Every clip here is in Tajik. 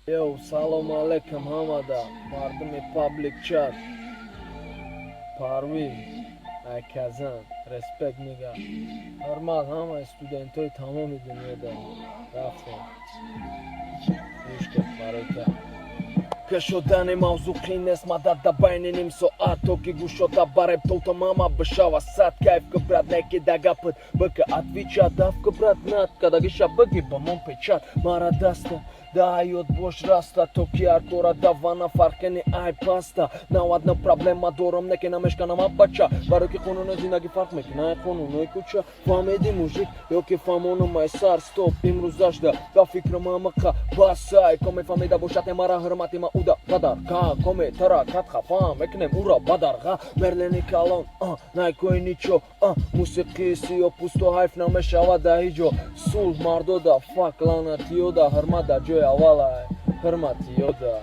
Йоу, салому алейкум ҳамада, мардуми паблик чат. Парвиз, Айказан, респект нига. Ҳурмат ҳамаи студентои тамоми дунёда. Рафтем. Гӯш кун барои та. Кашодани мавзӯъ қин нест, мадад да байни ним соат, то ки гӯшота бареб толтамама бишава сад. Кайф ки, брат, неки да гапат бика, отвечать давка, брат, над кадагиша бигӣ ба мон печат мара даста да ҳаёт бош раста, то ки ҳар кора давана фарқини ай паста. Навадна проблема дорам, неки намешканам бача, барои ки қонуни зиндагӣ фарқ мекунад ай қонунои кӯча. Фаҳмиди, мужик, ё ки фаҳмонам ай сар? Стоп, имрӯзашда ба фикрам ҳамақа басай. Коме фаҳмида бошад мара, ҳурмати ма уда қадар ка коме тара кат хафа мекунем ура бадарға мерлени калон найкои ничо мусиқии сиёпӯсто ҳайф намешавад да ҳеҷ ҷо. Сулҳ мардода, фак лаънатиёда, ҳурмат дар ҷои аввалай, ҳурматиёда.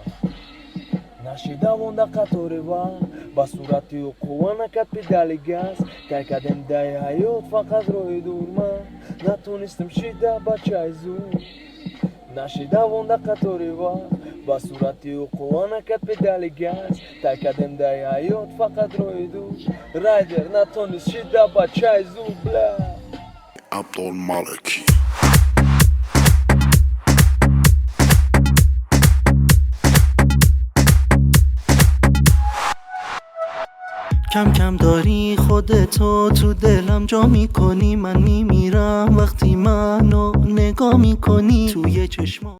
Нашидавонда қатори ва ба сурати қувва накад педали газ. Тай кардем даи ҳаёт фақат роҳи дур, ман натонистам шида бачаи зур. Нашидавонда қатори ва ба сурати қувва накад педали газ. Тай кардем даи ҳаёт фақат роҳи дур, райдер натонист шида бачаи зур, бля. Abdolmalek. کم کم داری خودتو تو دلم جا میکنی. من میمیرم وقتی منو نگاه میکنی توی چشما.